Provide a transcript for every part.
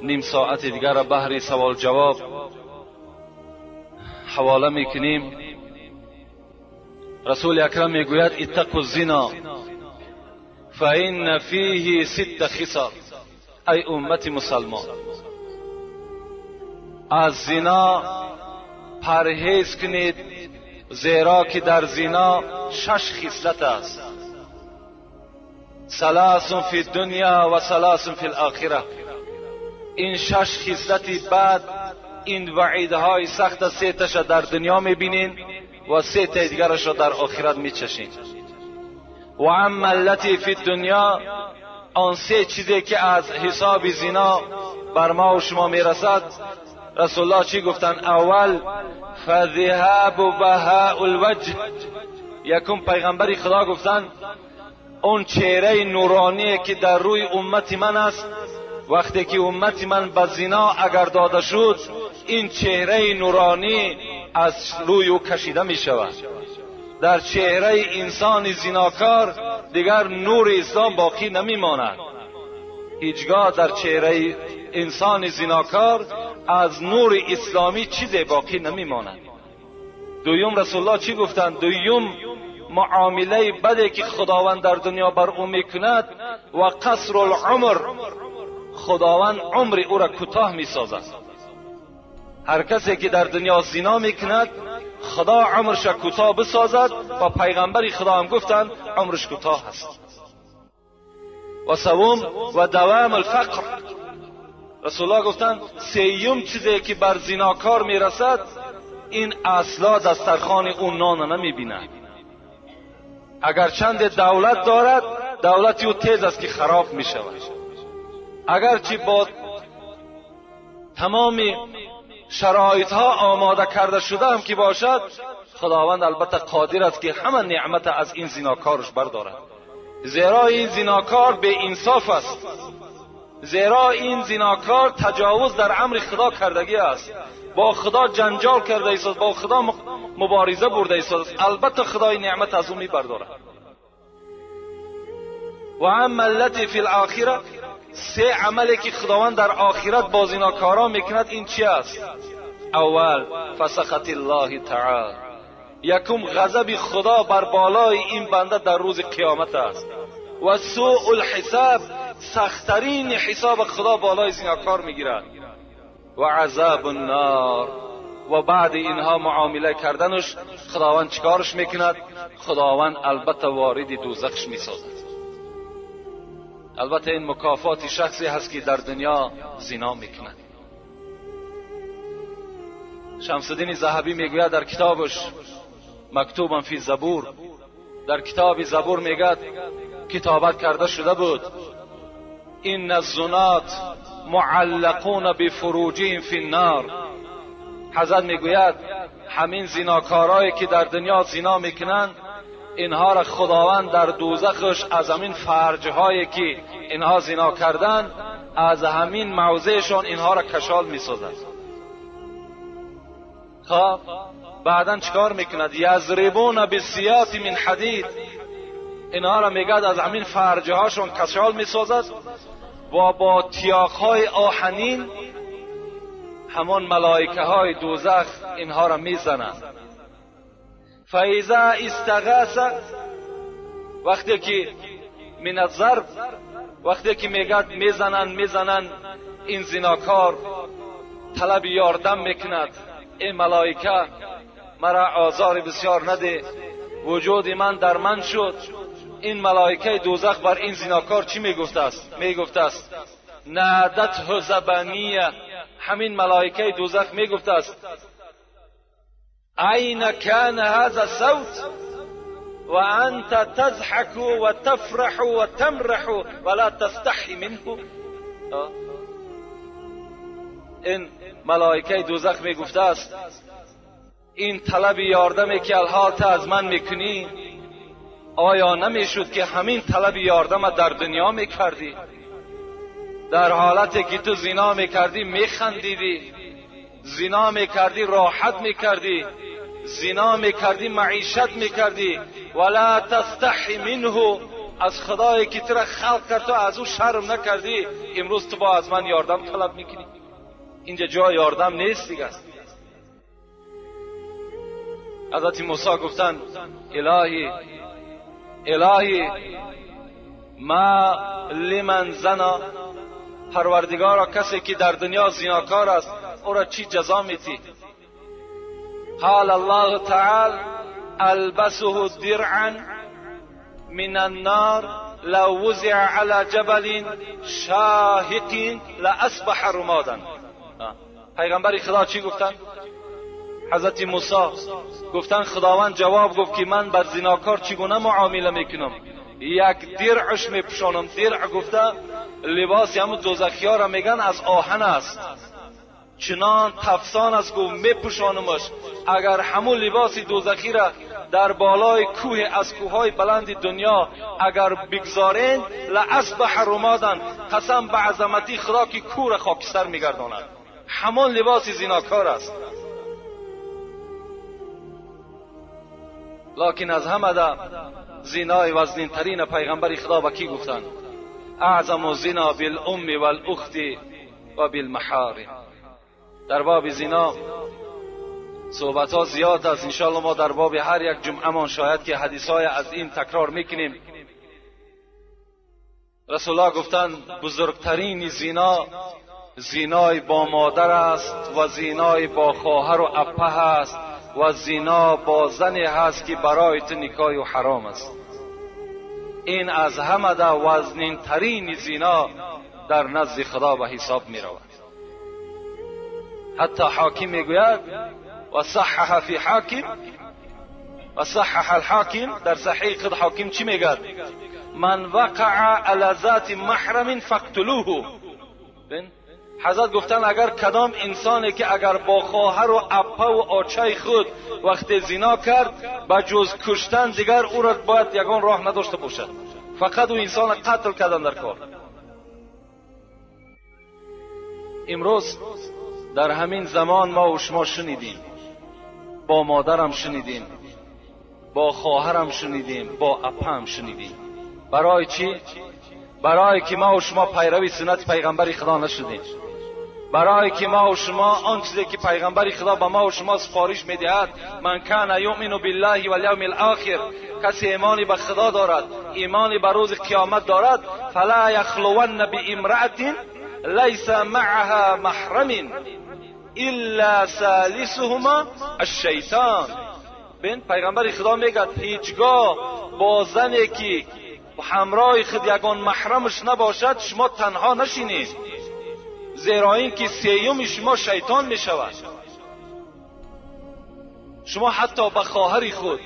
نیم ساعت دیگر را بهر سوال جواب حواله میکنیم. رسول اکرم میگوید اتقوا الزنا فان فیه ست خصال. ای امت مسلمان، از زنا پرهیز کنید، زیرا که در زنا شش خصلت است. ثلاث فی الدنیا و ثلاث فی الاخره. این شش خصلت بد، این وعیدهای سخت، سه تاش در دنیا میبینین و سه تا دیگرش را در آخرت میچشین. و اما التی فی الدنیا، آن سه چیزی که از حساب زنا بر ما و شما میرسد، رسول الله چی گفتن؟ اول فذهاب بهاء الوجه. یکم پیغمبر خدا گفتن اون چهره نورانی که در روی امت من است، وقتی که امت من به زنا اگر داده شد، این چهره نورانی از روی او کشیده می شود. در چهره انسان زناکار دیگر نور اسلام باقی نمی ماند. هیچگاه در چهره انسان زناکار از نور اسلامی چیزی باقی نمی ماند. دویم رسول الله چی گفتند؟ دویم معامله بدی که خداوند در دنیا بر او میکند و قصر العمر، خداوند عمر او را کوتاه میسازد. هر کسی که در دنیا زنا میکند، خدا عمرش را کوتاه بسازد و پیغمبر خدا هم گفتند عمرش کوتاه است. و سوم و دوام الفقر. رسول الله گفتند سیوم چیزی که بر زناکار میرسد، این اصلا دسترخوان او نان نمیبیند. اگر چند دولت دارد، دولت او تیز است که خراب میشود. اگرچه با تمام شرایط ها آماده کرده شده هم که باشد، خداوند البته قادر است که همه نعمت از این زناکارش بردارد. زیرا این زناکار به انصاف است، زیرا این زناکار تجاوز در امر خدا کردگی است، با خدا جنجال کرده است، با خدا مبارزه برده است. البته خدای نعمت از او میبردارد. و اما التی فی الاخره، سه عملی که خداوند در آخرت با زناکارا میکند این چی است؟ اول فسخط الله تعالی، یکم غضب خدا بر بالای این بنده در روز قیامت است. و سوء الحساب، سختترین حساب خدا بالای زناکار میگیرد. و عذاب النار، و بعد اینها معامله کردنش خداوند چیکارش میکند؟ خداوند البته وارد دوزخش میسازد. البته این مکافات شخصی هست که در دنیا زنا میکند. شمس الدین ذهبی میگوید در کتابش مکتوبا فی زبور، در کتاب زبور میگد کتابت کرده شده بود ان الزنات معلقون بفروجهم فی النار. حضرت میگوید همین زناکارایی که در دنیا زنا میکنند، اینها را خداوند در دوزخش از همین فرجهایی که اینها زنا کردند، از همین موضعشان اینها را کشال میسازد. خب بعدا چیکار میکند؟ یضربون بالسیاط من حدید، اینها را میگد از همین فرجهاشون کشال میسازد و با تیاقهای آهنین همان ملائکه های دوزخ اینها را میزنند. فاذا استغاث، وقتی که من الضرب، وقتی که میگد میزنن، این زناکار طلب یاردم میکند، ای ملائکه مرا آزار بسیار نده، وجود من در من شد. این ملائکه دوزخ بر این زناکار چی میگفته است؟ میگفته است نادته زبانیه. همین ملائکه دوزخ میگفته است أين كان هذا الصوت وأنت تضحك وتفرح وتمرح ولا تستحي منه. این ملائکه دوزخ میگفته است این طلب یاردمی که الحال از من میکنی، آیا نمیشد که همین طلب یاردم در دنیا میکردی؟ در حالتی که تو زنا میکردی میخندیدی، زنا میکردی راحت میکردی، زنا میکردی معیشت میکردی، ولا تستحی منه، از خدایی که تو را خلق کرد تو از او شرم نکردی، امروز تو با از من یاردم طلب میکنی. اینجا جای یاردم نیست دیگه است. حضرت موسی گفتن الهی الهی ما لمن زنا، پروردگارا کسی که در دنیا زیناکار است او را چی جزا میتی؟ قال الله تعالی البسه درعا من النار لو وزع على جبل شاهق لاصبح رمادا. پیغمبر خدا چی گفتن؟ حضرت موسی گفتن خداوند جواب گفت که من بر زیناکار چگونه معامله میکنم؟ یک درعش میپوشانم. درع گفته لباس همون دوزخی ها را میگن، از آهن است، چنان تفسان است، گفت میپوشانمش. اگر همون لباس دوزخی را در بالای کوه از کوههای بلند دنیا اگر بگذارین لاصبح رمادا، قسم به عظمتی خدا که کوه را خاکستر میگرداند. همان لباس زیناکار است. لکن از همه ده زینای وزنین ترین پیغمبر خدا به کی گفتند؟ اعظم زنا بالام والاخت و بالمحارم. در باب زنا صحبت ها زیاد است، انشاءالله ما در باب هر یک جمعه مان شاید که حدیث های از این تکرار میکنیم. رسول الله گفتند بزرگترین زنا زینای با مادر است و زینای با خواهر و اپه است و زینا با زنی هست که برای تو نکاح و حرام است. این از همه ده وزنین ترین زینا در نزد خدا به حساب می رود. حتی حاکم میگوید و صحح فی حاکم و صحح الحاکم، در صحیح خود حاکم چی میگد؟ من وقع علی ذات محرم فاقتلوه. حضرت گفتن اگر کدام انسانی که اگر با خواهر و اپه و آچه خود وقت زنا کرد به جز کشتن دیگر او را باید یگان راه نداشته باشد، فقط او انسان قتل کردن در کار. امروز در همین زمان ما و شما شنیدیم، با مادرم شنیدیم، با خواهرم شنیدیم، با اپه شنیدیم. برای چی؟ برای که ما و شما پیروی سنت پیغمبر خدا نشدیم، برای که ما و شما آن چیزی که پیغمبر خدا به ما و شما سفارش میدهد، من کان یؤمن بالله والیوم الاخر، کسی ایمانی به خدا دارد، ایمانی به روز قیامت دارد، فلا یخلون بامرأة لیس معها محرم الا ثالثهما الشیطان. ببین پیغمبر خدا میگه هیچگاه با زنی که همراه خود یگان محرمش نباشد شما تنها نشینید، زیرا اینکه سیوم شما شیطان می شود. شما حتی به خواهر خود،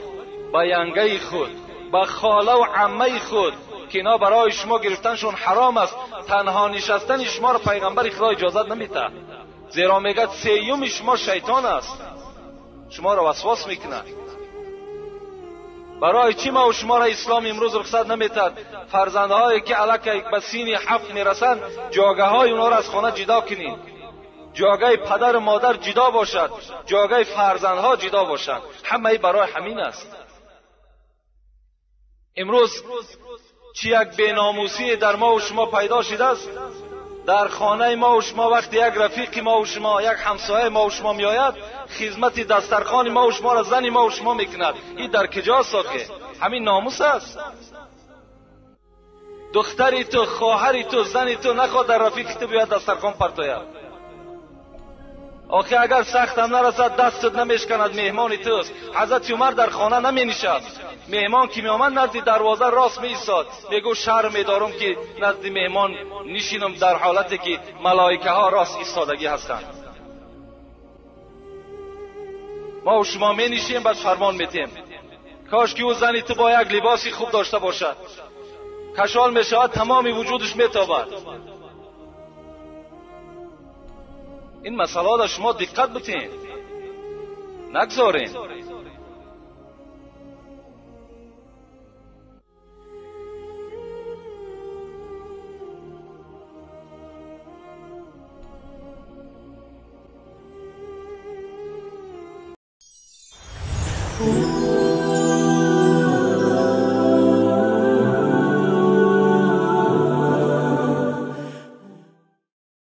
به ینگه خود، به خاله و عمه خود که اینا برای شما گرفتنشون حرام است، تنها نشستن شما را پیغمبر خدا اجازت نمیده، زیرا میگه سیوم شما شیطان است، شما را وسواس میکنه. برای چی ما و شما را اسلام امروز رخصت نمیتد فرزندهایی که الکی به سین 7 میرسند جاگه های اونا را از خانه جدا کنید، جاگه پدر و مادر جدا باشد، جاگه فرزندها جدا باشند، همه برای همین است. امروز چی یک بیناموسی در ما و شما پیدا شده است. در خانه ما و شما وقتی یک رفیق ما و شما، یک همسایه ما و شما میآید، خدمت دسترخوان ما و شما را زن ما و شما میکند. این در کجاست آخه؟ همین ناموس است. دختری تو، خواهری تو، زنی تو نخواد در رفیق تو بیاید دسترخوان پرتاید. آخه اگر سخت هم نرسد دستت نمیشکند، مهمان توست. حضرت عمر در خانه نمی نشست، مهمان که می آمد نزد دروازه راست می ایستاد، میگو شرم میدارم که نزد مهمان نشینم در حالتی که ملائکه ها راست ایستادگی هستند. ما و شما می نشیم بعد فرمان میتیم. کاش که او زنی تو با یک لباسی خوب داشته باشد، کشال می شود، تمام وجودش میتابد. این مسئله را شما دقت بتین، نگذارین.